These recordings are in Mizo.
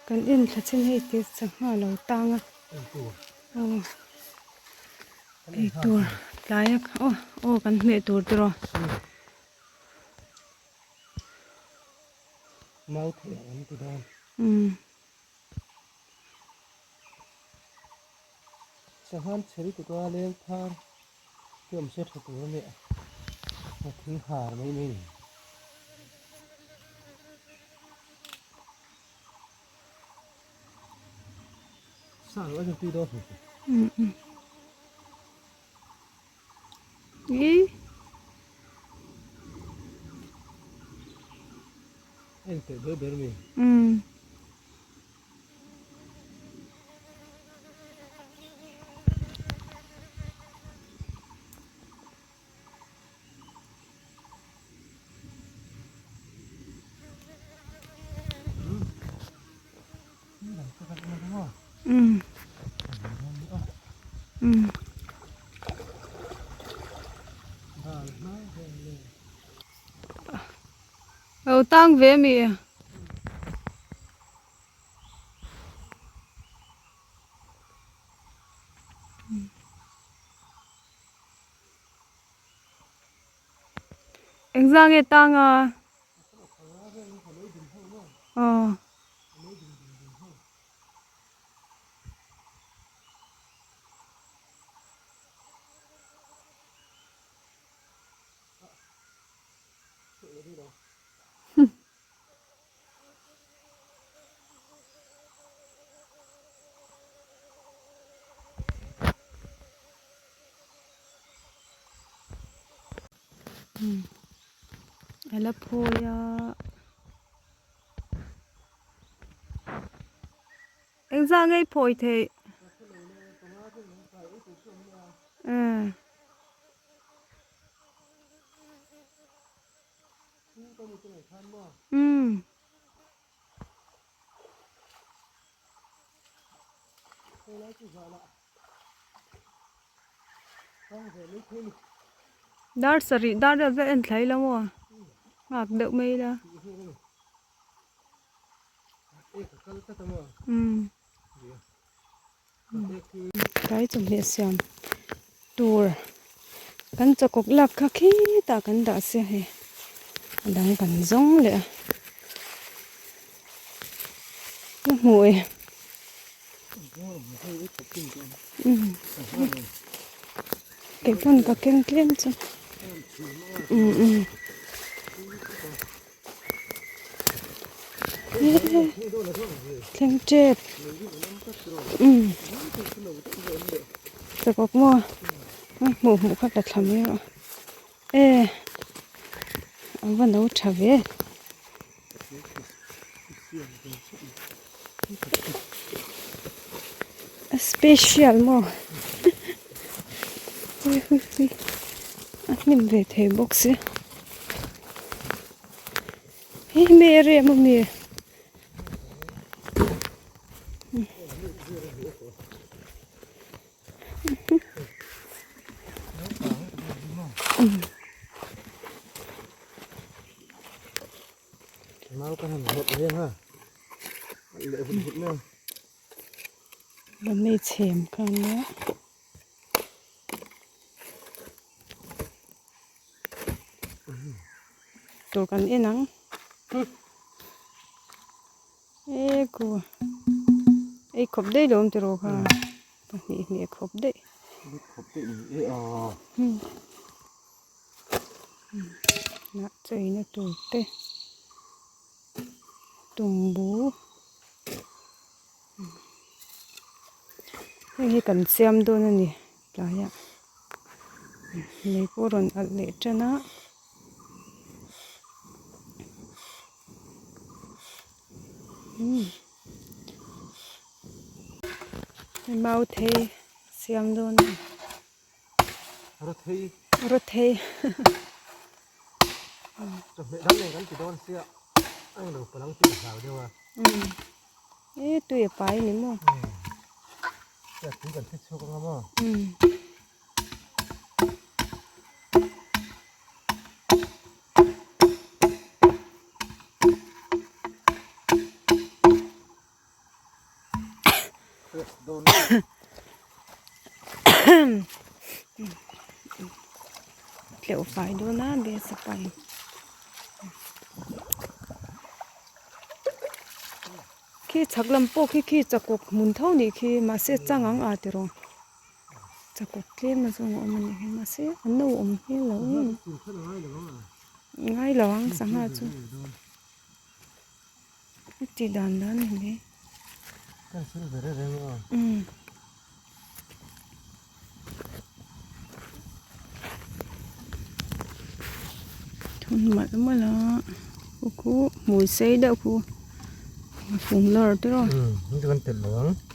Kan en thla chin hei te sangha lo tang a aw eitur tlai a aw aw kan hmeh tur te rawh. Mau thei ang an ti dawn. Umm. Sanghan chhel tuka leng thar te awm se tha tur a nia. A thing har mai mai ni. Sa lo a tui dawn hmu. Umm umm. Ih. En teh ber ber mi. Umm. Umm. Umm. Lo tang ve mi. Engzah nge tang a? Aw. A la phawi a engzah nge i phawi theih umm. Dar sarih dar vel vel en thlai la maw nghak deuh mai ila umm tlai chawhmeh siam tur kan chakawk lak kha khitah kan dah sia hei a dang kan zawng leh a ka hmuh e. Kei pawn ka keng tlem chu umm umm thleng tep umm chakawk maw hmuh hmuh kha ka thla mai a e a va no tha ve. A special maw hui hui hui a hnim ve thei bawk sia hei hmel a rem ami. Lawmei chhem kha ania. Tur kan en ang. E ku ei khawp daih lo awm tiraw kha pahnih hnih a khawp daih. Hnah cheina tur te tumbu heng hi kan siam dawn a ni tlaiah lei pawh rawn alh leh tan a. Mau thei siam dawn a ni. Rawthei. Rawthei. Chawhmeh dang nen kan ti dawn sia a englo palang tui a hlau deuh a. E tui a pai ni maw. Sia tui kan thli chhuak anga maw. Tleuh fai dawn a bes a pai. Khi chhak lam pawh khi khi chakawk hmun tho nih khi mahse chang ang a tiraw chakawk tlem a zawng a awm a nih hi mahse an lo awm hmel lo em ngai lo ang sangha chu a tih dan dan a ni mai umm. Thun malh malh a khu khu hmui sei deuh khu a fung lawr te rawh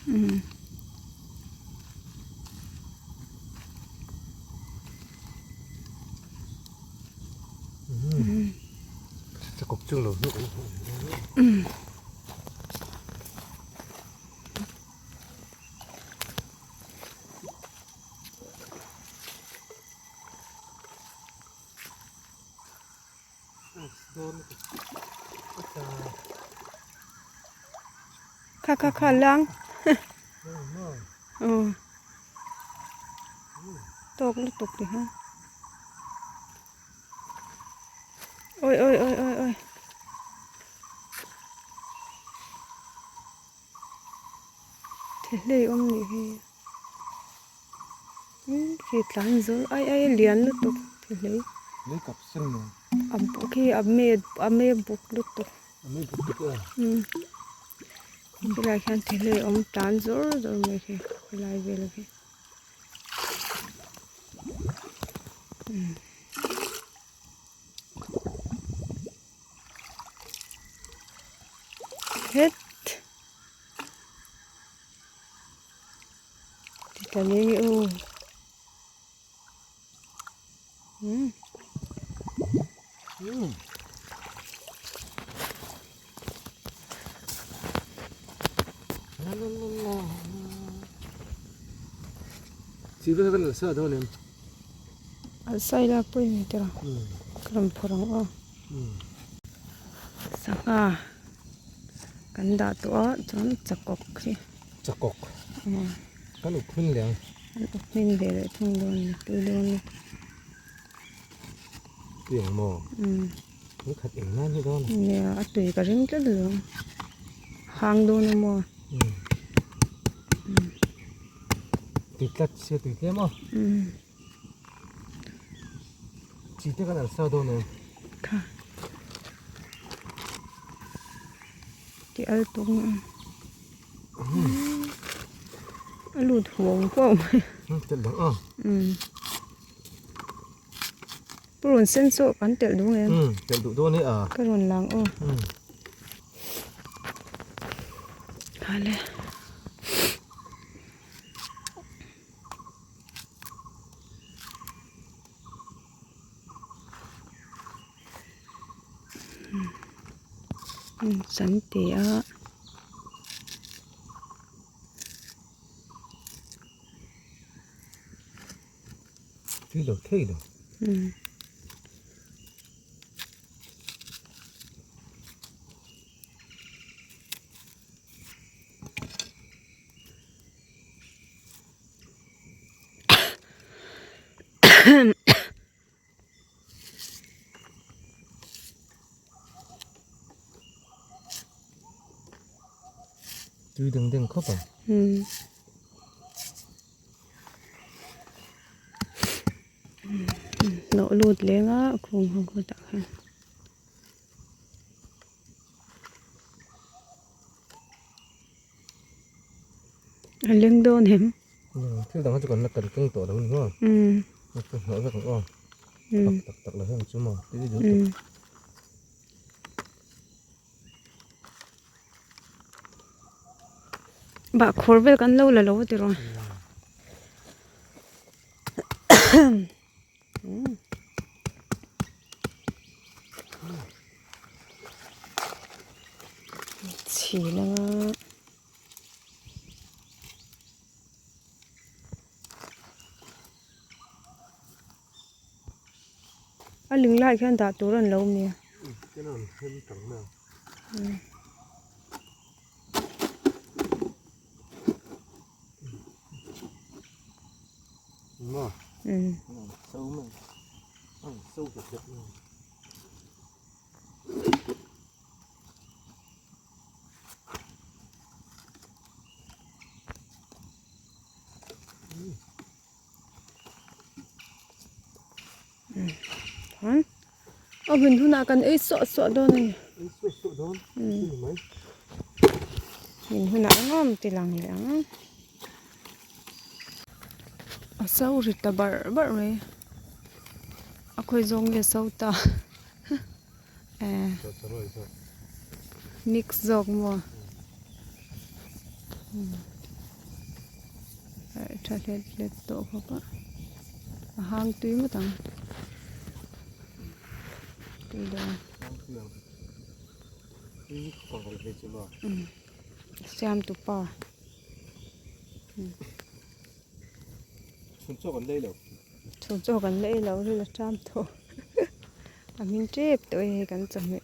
umm. Kha kha kha lang aw tawk lutuk ti hian oi oi oi oi oi. Thehlei awm nih hi khi tlan zawr ai ai a lian lutuk thehlei a khi a me a me buk lutuk umm helai hian thehlei awm tlan zawr zawr mai khi helai vel khi umm. Het ti ta leng e aw umm An sai lak pawh in tiraw ka rawn phawrh ang aw. Sangha kan dah tawh a chuan chakawk hi chakawk kan up hmin leh ang kan up hmin ve leh thung dawn a ni tui dawn a tui ang maw tui khat eng nan hi dawn a nia a tui ka ring tlat lo hang dawn a maw tui tlat sia tui tlem aw Chi te kan alsa dawn em? Kha. Ti al tung a. A lut huau huau mai. Telh dang a. Purun sen chu kan telh duh em? Telh duh dawn e a. Ka rawn lang aw. Hale. San ti a. Tui lo thei lo. Tui deng deng khawp ang. Hnawh lut leng a khung ho kawtah khan. A leng dawn em? Thil dang hi chu kan la kan keng tawh lo ni maw? Ka hnawh vek ang aw. Tak tak tak lo hian chu maw? Tui duh tuk. Bahkhawr vel kan lo la lo tiraw? Chhin anga a ling lai khian dah tur an lo awm nia. So mai. An so hlep hlep mai. Chuan a hun hunah kan ei suah suah dawn a ni. Ei suah suah dawn chu ni mai. Min hunah engawm ti lang leh ang. A so ri ta barh barh mai. A khawi zawng nge so ta mix zawk maw tha hlet hlet tawh khawp a a hang tui ngawt ang tui dawn siam tu pa chhun chaw kan lei lo chhun chaw kan lei lo ril a ṭam tawh. A hming tep tawh e hei kan chawhmeh.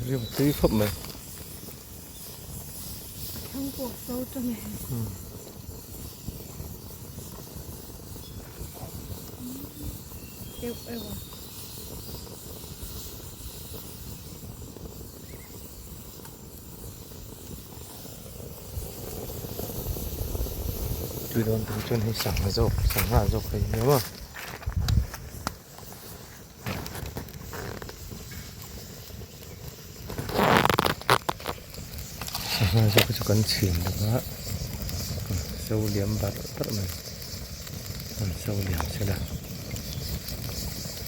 Rim tui khawp mai. A thlang pawh so ta mai. Euh euh a. Tui dawn tur chuan hei sangha zawk sangha zawk hei nia maw. Sangha zawk chu kan chhin lo a so liam barh barh mai an so liam sela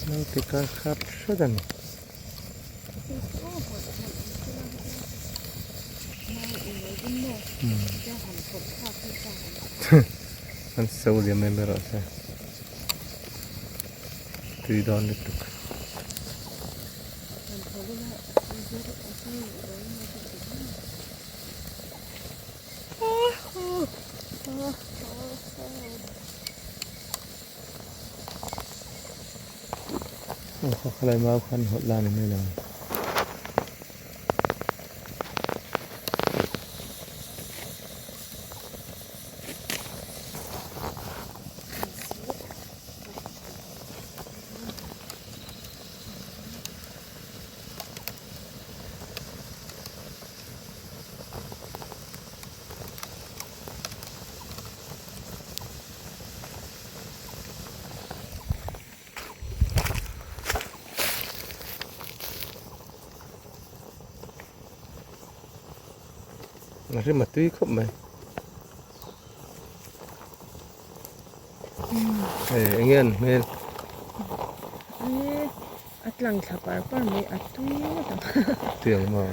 naute kar khat hret a ni. An so liam em erawh se tui dawn lutuk. Aw kha khalai mau khan hawlh la ni mai lo. A rim a tui khawp mai. Hei eng nge an hmel? A tlang thla par par mai a tui ngawt ang. Tui ang maw?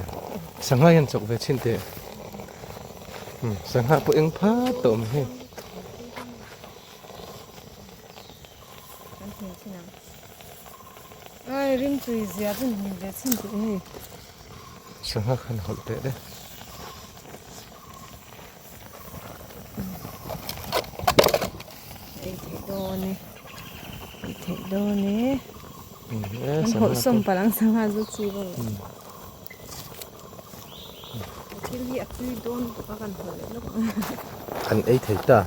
Sangha hian chawk ve chhin teh. Sangha pawh eng phat tawh awm hi. Kan hmu chin ang. Ai rim tui zia chu hmu ve chin tih hei. Sangha khan hawlh teh le. Ei theih dawn e. Ei theih dawn e. Kan hawlh sawm palh ang sangha chu chi bawk. a tui dawn bawk a kan haw leh lawk ang. Kan ei thei ta.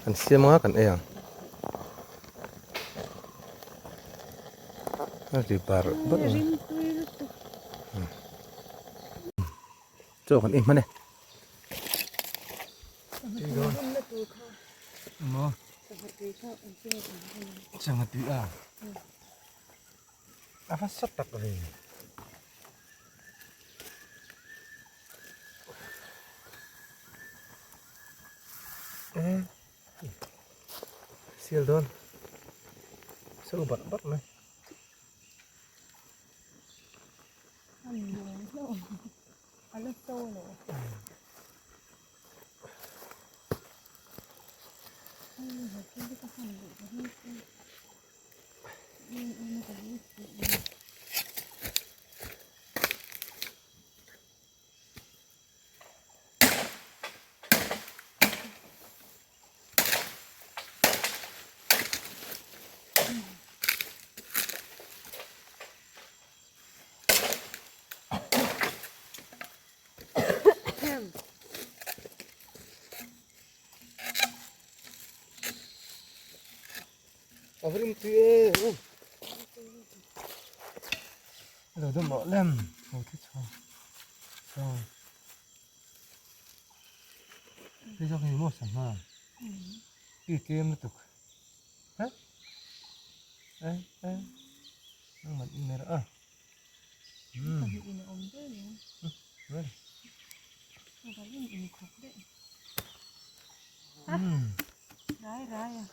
Kan siam anga kan ei ang. A ri bar bar mai. Rim tui lutuk. Chaw kan ei hman e. Maw. Sangha tui a. A va sa tak ve. Sial dawn. So barh barh mai. A va rim tui e u lo dawm rawh lem ho thi chho chho hei zawk hi maw sangha tui tlem lutuk he e e nangman in ner a Rai rai a.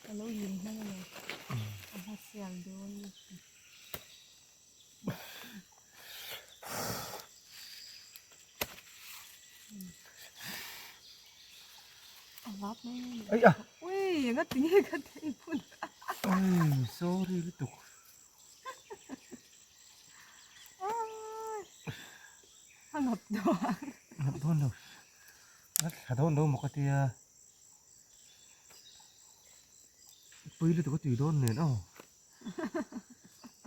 Ka lo lim hman a ni. A hma sial dawn lutuk. A vap mai mai. Ai a. Ui, enga tinge ka thei phun. Ui, sorry lutuk. A ngap dawn. Ngap dawn lo. A thla dawn lo maw ka tia. Pui lutuk a tui dawn nen aw.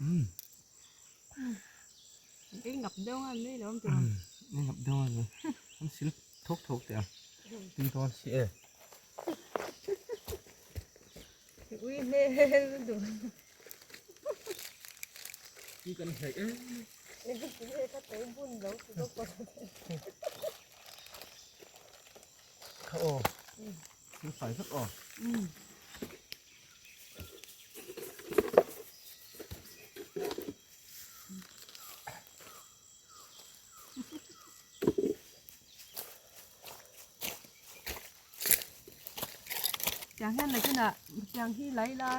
Umm. Ei ngap deuh a mai lo awm tawh. Ei ngap deuh a ni. An sil thawk thawk teh ang. Tui dawn si e. Ui hmel duh. Tui kan hnaih em. Kha aw. Thil fai vek aw. Tiang hian nakinah tiang hi lai ila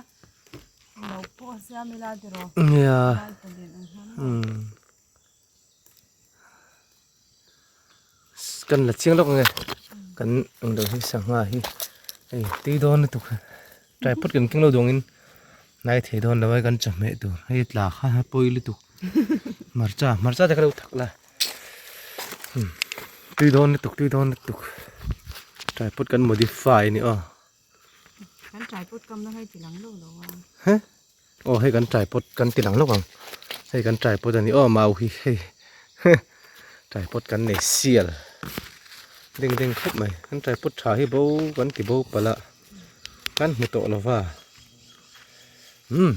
lo pawh a siam ila tiraw Nia lai palian ang hian Kan la chiang lawk ange kan englo hi sangha hi hei tui dawn lutuk tripod kan keng lo duangin nai thei dawn lo a kan chawhmeh tur hei tla kha a pawi lutuk hmarcha hmarcha te kha lo thak la tui dawn lutuk tui dawn lutuk tripod kan modify a ni aw. Kan tripod kam na hei ti lang lo lo a. He aw hei kan tripod kan ti lang lawk ang hei kan tripod a ni aw mau hi hei tripod kan nei sial ding ding khawp mai kan tripod tha hi bo kan ti bo palh a kan hmu tawh lo va umm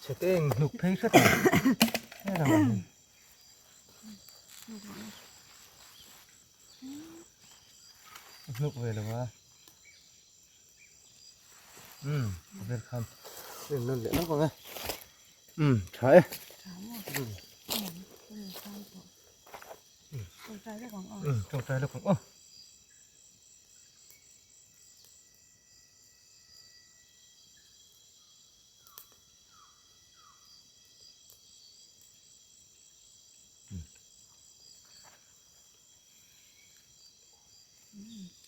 chhe te eng hnuk phei hret a helangah hian. Hnuk ve lo a. Umm a vel khan en nawn leh lawk ang e. Umm tha e. Tha maw? Umm. Tawngtai lawk ang aw. Umm tawngtai lawk ang aw.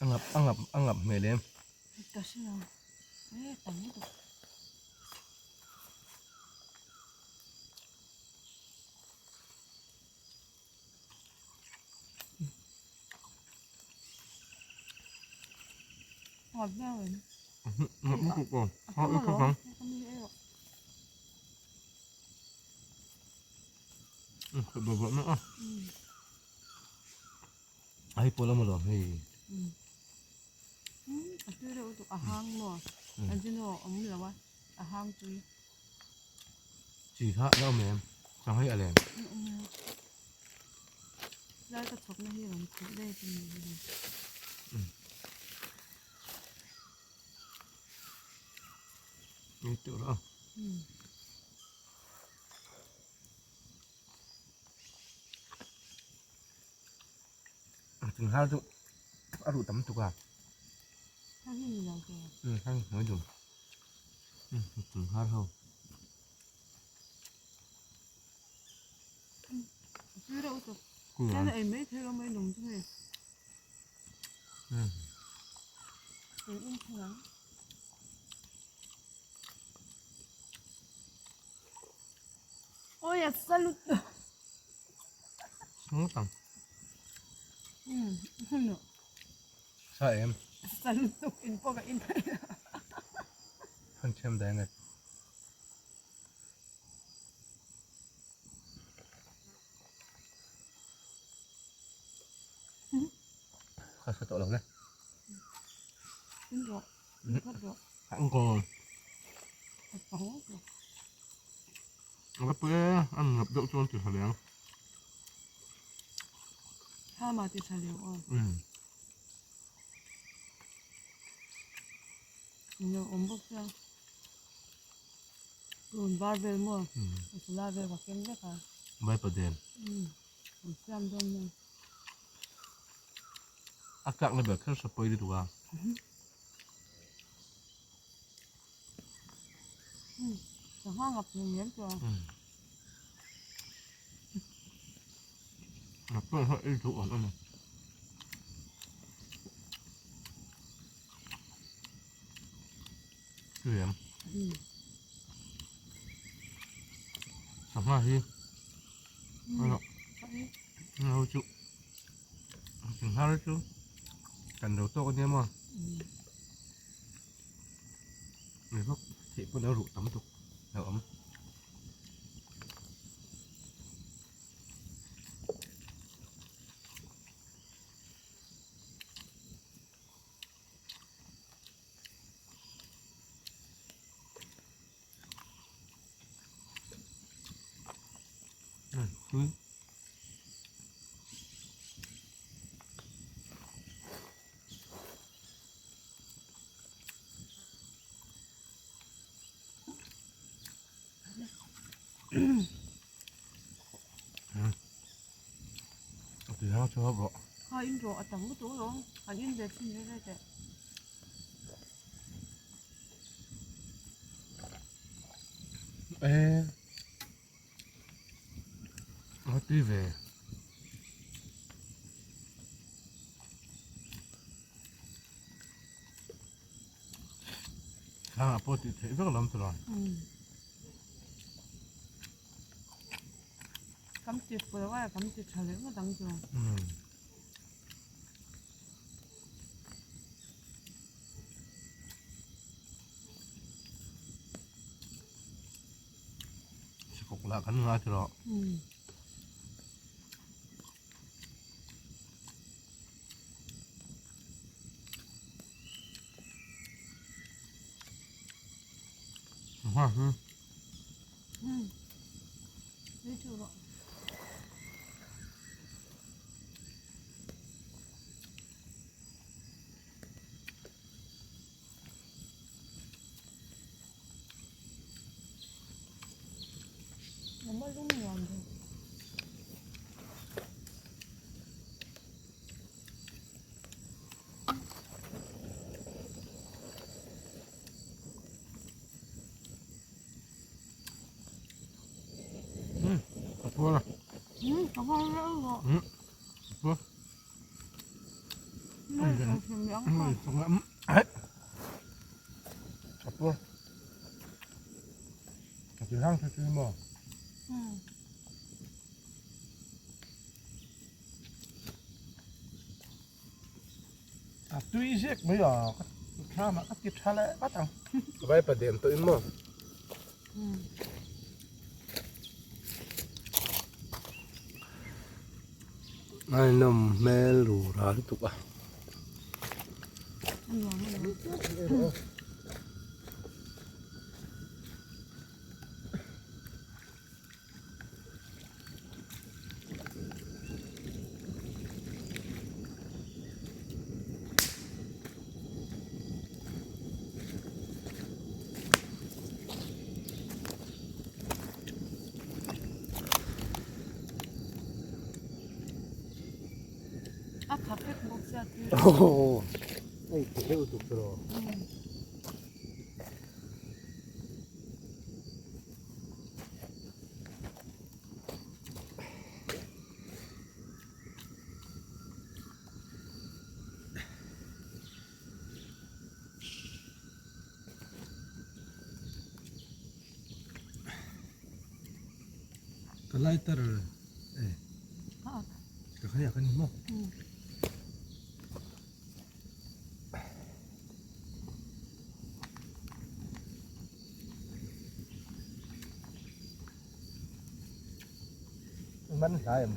A ngap a ngap a ngap hmel em. Ka hria e tam lutuk. Ngap hmel em. Ai pawh lam alawm hei. A tui reuh lutuk a hang maw a zino a awm lo a a hang tui. Chi kha a la awm em sanghei a lem. Lai ka chhawk na hi rawn khuh daih a ni hi. Ni teuh rawh a. Thing har chu a ruh tam tuk a. Hang hnuai dum. Thing har ho. Oi a salut. Smooth ang. Sa em. Salut tuk in pawh ka in thei lo. Han thiam dai ngat. Kha sa tawh lo le. In rawh. Khat rawh. Ang ko. A pe an ngap deuh chuan ti tha leh ang. Thama ti tha leh aw. Lo awm bawk sia. Run var vel maw? Chula vel ka ken vek a. Vai paden. An siam dawn nia. A tlak na ber kher sapawi lutuk a. Sangha ngap hmel mial chu a. Ngap pawh hi ei duh awm a ni. Tui em? Sangha hi ano chu sangha chu kan lo tawk ania maw. Ni bawk theih pawn a ruh tam tuk a awm. Tui. Tui hang chu hawp rawh. Ha in rawh a tam lutuk alawm. An in ve thin ve ve teh. E a tui ve. Thlang ah pawh tih theih vek lam tur a. Kam ti pawh a kam ti tha leh ngawt ang chu. Sikawk lah kan ngai tawh. A pua. A pua reuh. A pua. A pua. A tui hang tui tui maw? A tui zek mai a. Tha mah ka ti tha leh vat ang. Vaipa dem tawh in maw? A nawm hmel ru ra lutuk a. A kha vek bawk sia thil. Hei ti deuh tuk tawh. Ka lighter eh ka khai a ka ni maw. Man hlai em.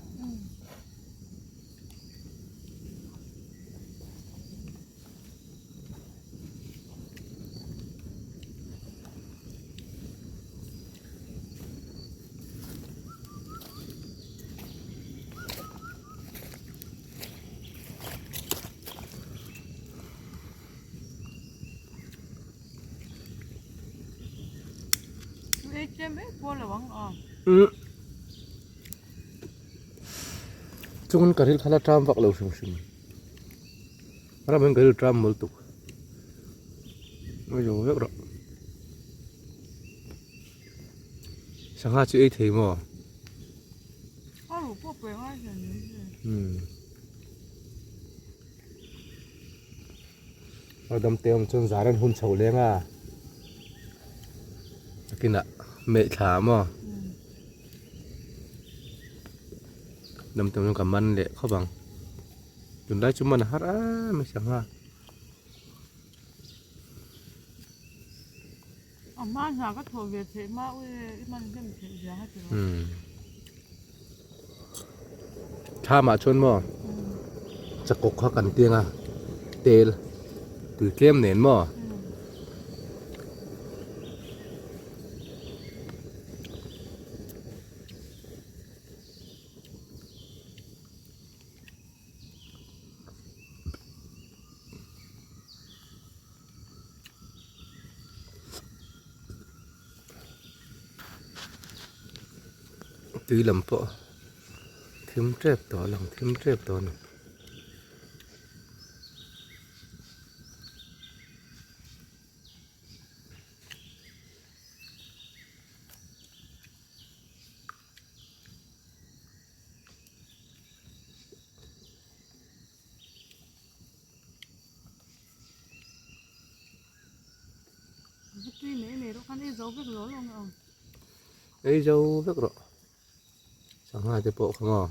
Chungin ka ril kha la ṭam vak lo hrim hrim. Ram hian ka ril ṭam mawl tuk. Ngawi vek rawh. Sangha chu ei thei maw? A dam te awm chuan zar an hun chho leng a nakinah meh thla maw dam te awm chuan ka man leh khawp ang tunlai chu man a har em mai sangha. A hma hna ka thawh ve theih hma ui e i man hnem theih zia nga tiraw. Thlam ah chuan maw chakawk kha kan tiang a tel tui tlem nen maw. Tui lam pawh thim tep tawh a lang thim tep tawh a ni. Ei zo vek rawh sangha te pawh kha maw.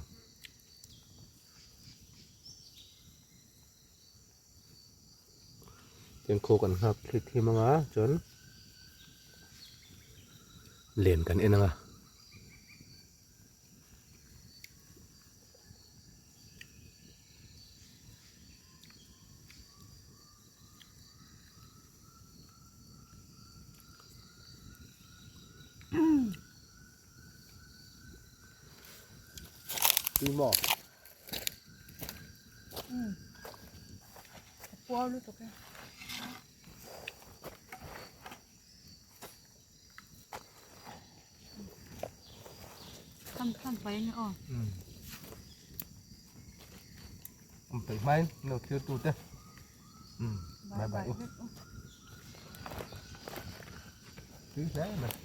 Tiang khaw kan nghak thli thim anga chuan len kan en anga. Tui maw? A puar lutuk e. Tham tham pai nge aw. Om peih hmain no thlir tu te. Bye bye. Tui hle mai.